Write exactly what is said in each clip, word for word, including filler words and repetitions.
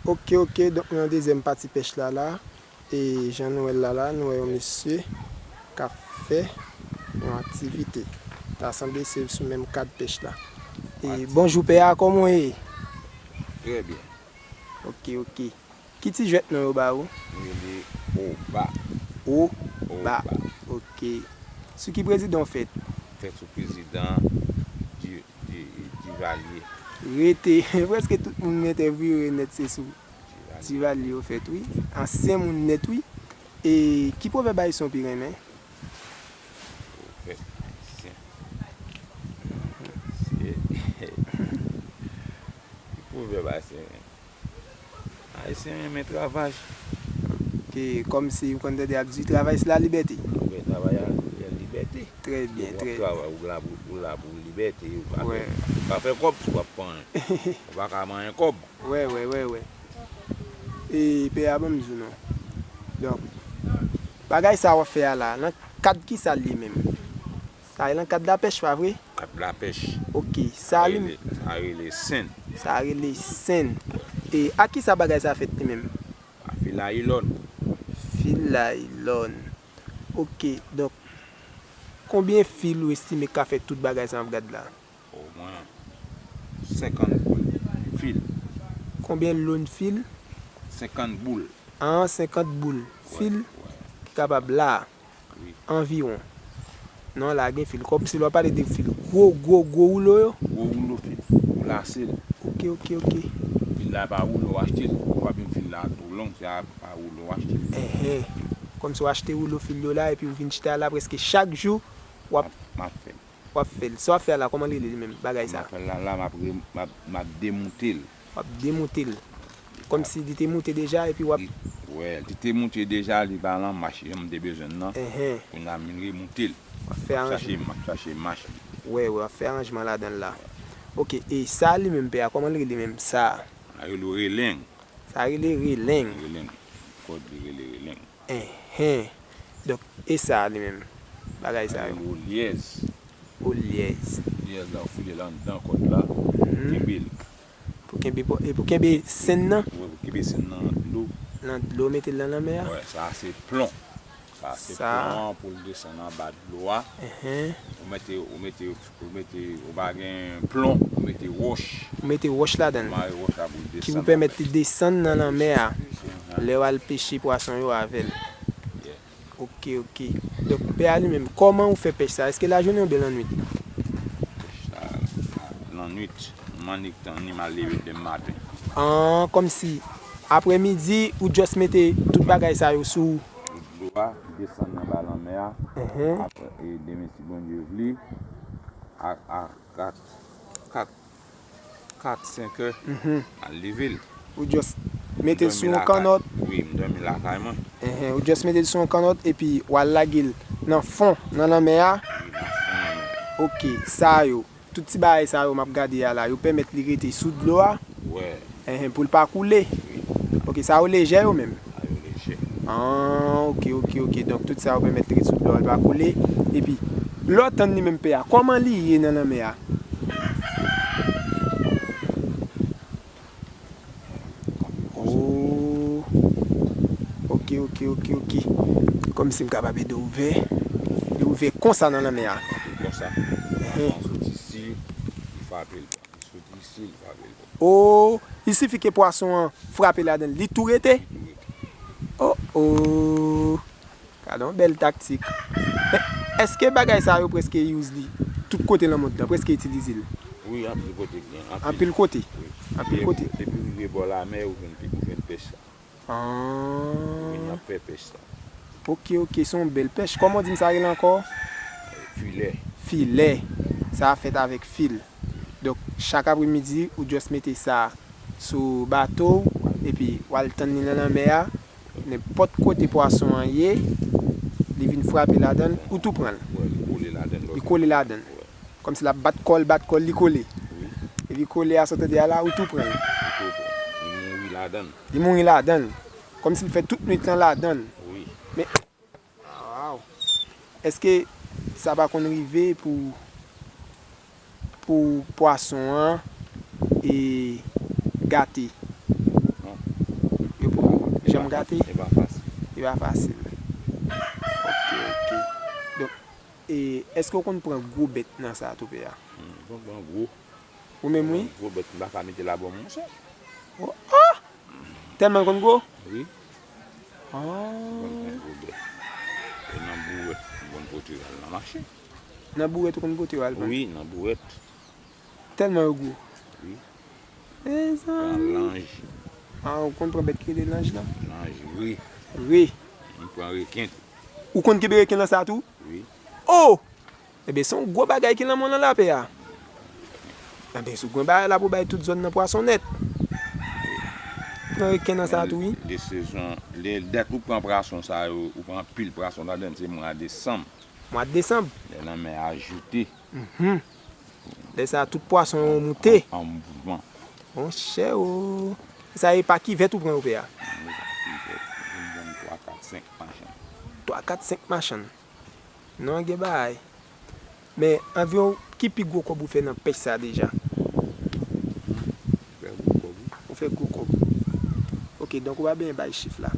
Ok, ok, donk nou nan dezyèm pati pèch la la. E jan nou wè l la la, nou wè yon mesye k ap fè yon aktivite. Ta sanble se sou menm kad pèch la. E bonjou pè a, kòman w ye? Trè byen. Ok, ok. Ki ti jwèt non yo ba ou? Mwen rele Oba. O? Oba. Oba. Ok. Sou ki prezidan w fèt? Fèt sou prezidan Di, Di, Divalye. Rete, prèske tout moun m entèvyouye nèt se sou Divalye yo fèt, wi. Ansyen moun nèt, wi. E ki pwovèb ayisyen w pi renmen? Pwovèb ayisyen. Se ki pwovèb ayisyen? Ayisyen renmen travay. Ke kòmsi ou konn tande y ap di, travay se la libète. Wi, travay a, se la libète. Trè byen, trè byen. Ou ap travay, ou la pou, ou la pou libète, ou pa fè, ou pa fè kòb si w ap pran. Ou pa ka manyen kòb. Wè, wè, wè, wè. E pè a ban m di w non. Donk, bagay sa w ap fè a la, nan kad ki sa l ye menm? Sa e nan kad lapèch, pa vre? Kad lapèch. Ok, sa li rele, sa rele senn. Sa rele senn. E ak ki sa bagay sa fèt li menm? A fil aylòn. Fil aylòn. Ok, donk, konbyen fil ou estime k ka fè tout bagay sa m ap gad la? Omwen senkant boul fil. Konbyen loun fil? Senkant boul. An, senkant boul fil ki kapab la a. Wi. Anviwon. Non, la gen fil. Kòmsi lè w ap pale de fil, gwo, gwo, gwo woulo yo? Gwo woulo fil. Ou lase l. Ok, ok, ok. Fil la pa woulo, w achte l. Ou pa menm fil la twò long, se a pa woulo w achte l. Enhen. Kòmsi w achte woulo fil yo la, epi w vin chita la prèske chak jou, w ap, m ap fè l. W ap fè l. Sa w ap fè a la, kòman l rele li menm, bagay sa? M ap fè l la, la, m ap re-, m ap, m ap demoute l. W ap demoute l. Kòmsi li te moute deja, epi w ap... Li, wè, li te moute deja, li pa nan mach jan m te bezwen l nan. Enhen. Kounye a, m vin remoute l. W ap fè aranjman. M ap chache, m ap chache mach li. Wè, wè, w ap fè aranjman ladan l la. Ok, e sa li menm, pè a, kòman l rele menm, sa? Sa rele releng. Sa rele releng. Releng. Kòd li rele releng. Enhen. Donk, e sa a li menm? Bagay sa yo. Sa rele olyèz. Olyèz. Olyèz la, ou file l anndan kòd la, mhm, kenbe l. Pou kenbe, pou, e pou kenbe senn nan? Wi, pou kenbe senn nan nan dlo. Nan dlo, mete l nan lanmè a? Wè, sa a se plon. Sa se plon an pou l desann anba dlo a. Enhen. Ou mete, ou mete, ou mete, ou pa gen plon, ou mete wòch. Ou mete wòch ladan l. Ou mare wòch la pou l desann. Ki pou pèmèt li desann nan lanmè a. Enhen. Lè w al peche pwason yo avè l. Yeah. Ok, ok. Donk, pè a li menm, kòman ou fè pèch sa? Èske lajounen oubyen lannwit? Pèch sa, lannwit. M annik tan, ni m al leve demen maten. An, kòmsi aprèmidi, ou just mete tout bagay sa yo sou... Sou dlo a, desann anba lanmè a. Enhen. Apre, e demen, si Bondye vle, a, a kat, kat, kat, senk è, mhm, al leve l. Ou just mete l sou yon kannòt. Wi, m dòmi lakay mwen. Enhen, ou just mete l sou yon kannòt, epi w al lage l nan fon, nan lanmè a. Wi, nan fon lanmè a. Ok, sa yo. Tout ti bagay sa yo m ap gade a la, yo pèmèt li rete sou dlo a. Wè. Enhen, pou l pa koule. Wi. Ok, sa yo lejè yo menm? Sa yo lejè. An, ok, ok, ok. Donk, tout sa yo pèmèt li rete sou dlo a, li pa koule. Epi, lè w tann li menm pè a, kòman li ye nan lanmè a? Oh. Ok, ok, ok, ok. Kòmsi m kapab ede w ouvè. Li ouvè konsa nan lanmè a. Konsa. Enhen. Li soti isi, li frape l. Li soti isi, li frape l. Oh, il suffit ke pwason an frape ladan l, li tou rete? Li tou rete. Oh, oh. Gade yon bèl taktik. Men, èske bagay sa yo prèske use li tout kote nan mond lan, prèske itilize l? Wi, anpil kote gen. Anpil. Anpil kote? Wi. Anpil kote. Depi, depi w rive bò lamè, ou jwenn, ou jwenn pèch sa. Ah. Ou jwenn y ap fè pèch sa. Ok, ok, se yon bèl pèch. Kòman w di m sa rele ankò? Filè. Filè. Sa fèt avèk fil. Donk, chak apremidi, ou just mete sa sou bato w, epi w al tann li nan lanmè a. Nenpòt kote pwason an ye, li vin frape ladan l, ou tou pran l. Wè, li kole ladan l. Li kole ladan l. Wè. Kòmsi l ap bat kò l, bat kò l, li kole. Wi. Epi kole a, sa w tande a la, ou tou pran l. Li tou pran l. Li mouri ladan l. Li mouri ladan l. Kòmsi l fè tout nwit lan ladan l. Wi. Men, waw. Èske sa pa konn rive pou pou pwason an, e, gate? Non. Janm gate? E pa fasil. E pa fasil. Ok, ok. Donk, e, èske w konn pran gwo bèt nan sa tou, pè a? Hmm, m konn pran gwo. Ou menm, wi? Gwo bèt, m pa ka mete l abò m, monchè. Oh, ah! Tèlman l konn gwo? Wi. Ah. M konn pran gwo bèt. E nan bouwèt, m konn pote yo al nan mache. Nan bouwèt ou konn pote yo al vann? Wi, nan bouwèt. Tèlman yo gwo. Wi. Mezanmi. Pran lanj. Ah, ou konn pran bèt ki rele lanj lan? Lanj, wi. Wi. M pran reken tou. Ou konn kenbe reken nan sa tou? Wi. Oh! Ebyen, se yon gwo bagay ki nan men w lan la, pè a. Ebyen, si w gen bagay la pou bay tout zòn nan pwason nèt. Pran reken nan sa tou, wi. De sezon, lè dat ou pran pwason sa yo, ou pran anpil pwason ladan l, se mwa desanm. Mwa desanm. Lè lanmè ajoute. Mhm. Lè sa a, tout pwason yo moute. An, an mouvman. Monchè o. Sa e pa kivèt ou pran yo, pè a? An, kivèt, m vann twa, kat, senk machann. Twa, kat, senk machann. Non, gen bagay. Men, anviwon ki pi gwo kòb ou fè nan pèch sa a deja? Fè gwo kòb, wi. Ou fè gwo kòb. Ok, donk ou pa bezwen bay chif la.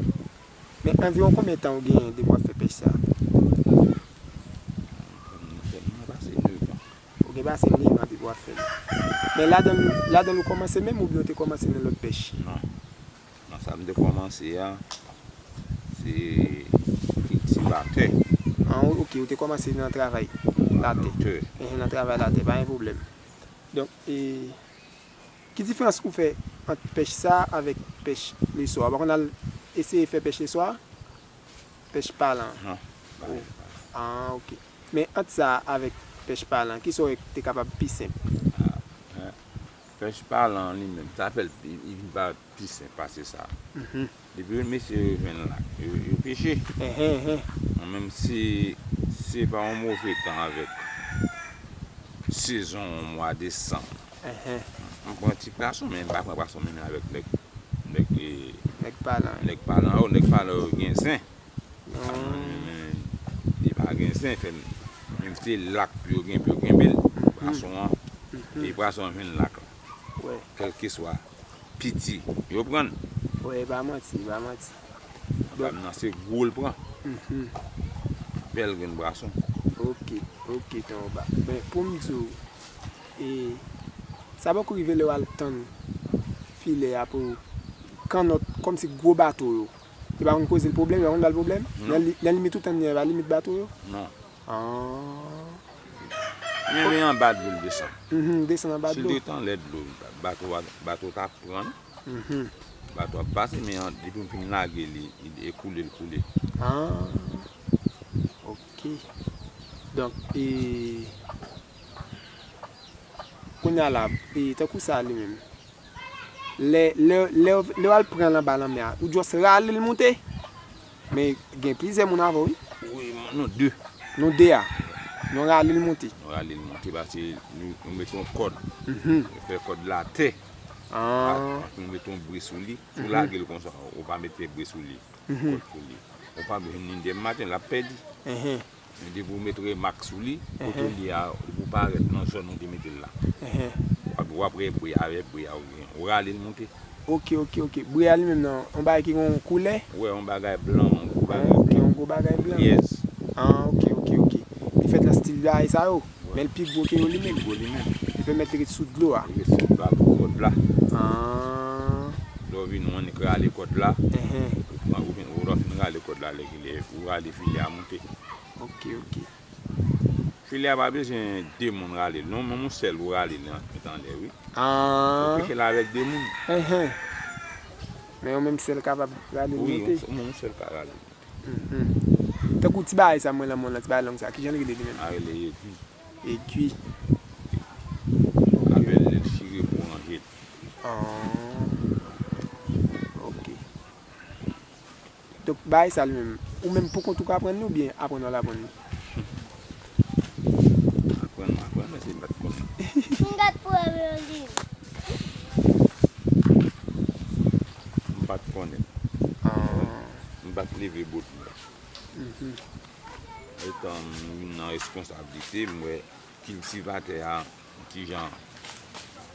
Men anviwon konbyen tan ou genyen depi w ap fè pèch sa a? Mwen fè, mwen pase nèf an. Ou gen pase nèf an depi w ap fè l. Men ladan l, ladan l ou kòmanse menm oubyen ou te kòmanse nan lòt pèch? Non. Nan sa m te kòmanse a, se kiltivatè. Ah, ok, ou te kòmanse nan travay latè. Nan latè. Enhen, nan travay latè, pa gen pwoblèm. Donk, e, ki diferans ou fè ant pèch sa a avèk pèch leswa? Ou pa konn al eseye fè pèch leswa? Pèch palan. Non. Ah, ok. Men ant sa a avèk pèch palan, kisa w wè ki te kapab pi senp? Ah, eh. Pèch palan li menm, sa fè l, li, li vin pa pi senp pase sa. Mhm. Depi mesye yo jwenn lak, yo, yo peche. Enhen, enhen. Bon, menm si se pa yon move tan avèk sezon mwa desanm. Enhen. M pran ti pwason, men m pa pran pwason menm avèk nèg, nèg, eh, nèg palan. Nèg palan yo, nèg palan yo gen zen. Non. Li pa gen zen, fè m, menm se lak pou yo gen, pou yo kenbe l. Pwason an, e pwason an jwenn lak la. Wè. Kèlkeswa piti, yo pran l. Wè, e pa manti, e pa manti. Donk, nan se gwo l pran. Mhm. Bèl grenn pwason. Ok, ok, tonton Ba. Men, pou m di w, e, sa poko rive lè w al tann filè a pou kannòt, kòmsi gwo bato yo. Yo pa konn koze l pwoblèm, yo pa konn ba l pwoblèm? Non. Nan li-, nan limit ou tann li an, e pa limit bato yo? Non. Ah. Men, men anba dlo l desann. Mhm, desann anba dlo. Si l te t anlè dlo, bato a, bato t ap pran l. Mhm. Bato ap pase, men an, depi m fin lage li, e koule l koule. Ah. Ok. Donk, e, kounye a la, e, tankou sa li menm. Lè, lè, lè, lè w al pran l anba lanmè a, ou just rale l moute. Men gen plizyè moun avè w, wi. Wi, m-, nou de. Nou de a. Nou rale l moute. Nou rale l moute, paske nou, nou mete yon kòd. Mhm. Nou fè kòd la atè. Ah. Apre nou mete yon bre sou li. Si w lage l konsa, ou pa mete bre sou li. Mhm. Kòd sou li. Ou pa bezwen ni demen maten, l ap pèdi. Enhen. Men depi w met remak sou li, kote l ye a, depi w parèt nan zòn ou te mete l la. Enhen. W ap, w ap wè bre a, avèk bre a ou gen. Ou rale l moute. Ok, ok, ok. Bre a li menm nan, yon bagay ki gen yon koulè? Wè, yon bagay blan, yon gwo bagay blan. Ok, yon gwo bagay blan. Yes. Ah, ok, ok, ok. Li fèt nan stil bagay sa yo. Wè. Men l pi gwo ke yo li menm. Pi gwo li menm. Li pèmèt li ret sou dlo a. Li ret sou dlo a pou kòd la. Ah. Lè w vin ou annik rale kòd la. Enhen. Ou pran, ou vin, ou lè w fin rale kòd la, lè ki lè, ou rale filè a moute. Ok, ok. Filè a pa bezwen de moun rale l, non, menm ou sèl ou rale l, li ret anlè, wi. Ah. Ou peche l avèk de moun. Enhen. Men ou menm sèl kapab rale l moute. Wi, ou menm ou sèl ka rale l. Mhm. Tankou ti bagay sa mwen lan mwen lan, ti bagay long sa, kijan l rele li menm? A rele egwi. Egwi. Apèl li chire pou ranje l. Ah. Ok. Donk, bagay sa li menm, ou menm poukont ou ka aprann li oubyen aprann w al aprann li? Aprann, aprann, men se m pa t konnen. M pa t konnen. M pa t konnen. Ah. M pa t leve bout mwen. Mhm. Etan m vin nan responsablite, m wè kiltivatè a, yon ti jan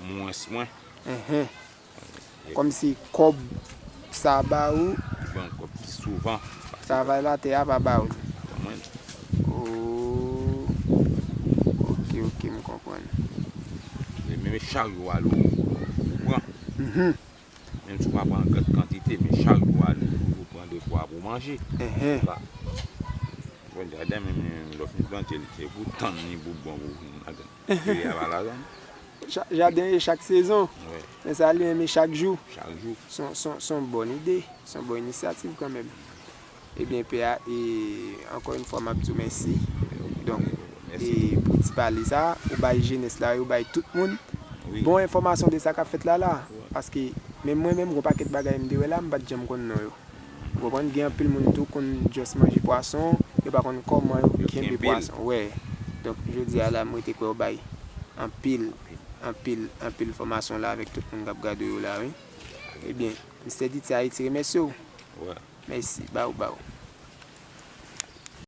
mwens mwen. Mhm. Kòmsi kòb sa ba ou, Yon kòb pi souvan. Travay latè a pa ba ou l. Konprann? Oh. Ok, ok, m konprann. Men, men chak jou ale ou pran. Mhm. Menm si w pa pran gran kantite, men chak jou ale ou toujou pran de fwa pou manje. Ehe. Bon, jaden men, men lè w fin plante l, se pou tann li pou bon pou vin ladan. Peye a pa ladan. Jaden e chak sezon. Wi. Men sa li menm e chak jou. Chak jou. Se yon bon ide, se yon bon inisyativ kanmenm. Ebyen, P A, e ankò yon fwa m ap di w mèsi. Donk, e pou ti pale sa, ou bay jenès la, ou bay tout moun bon enfòmasyon de sa k ap fèt la la. Paske menm mwen menm, gon pakèt bagay m te wè la, m pa t janm konn non yo. Ou konprann, gen anpil moun tou konn just manje pwason, yo pa konn kòman yo kenbe pwason. Wè. Donk, jodi a la, mwen te kwè w bay anpil, anpil, anpil fòmasyon la avèk tout moun k ap gade yo la, wi. Ebyen, Mistè D T Haiti remèsye w. Mèsi, ba ou, ba ou.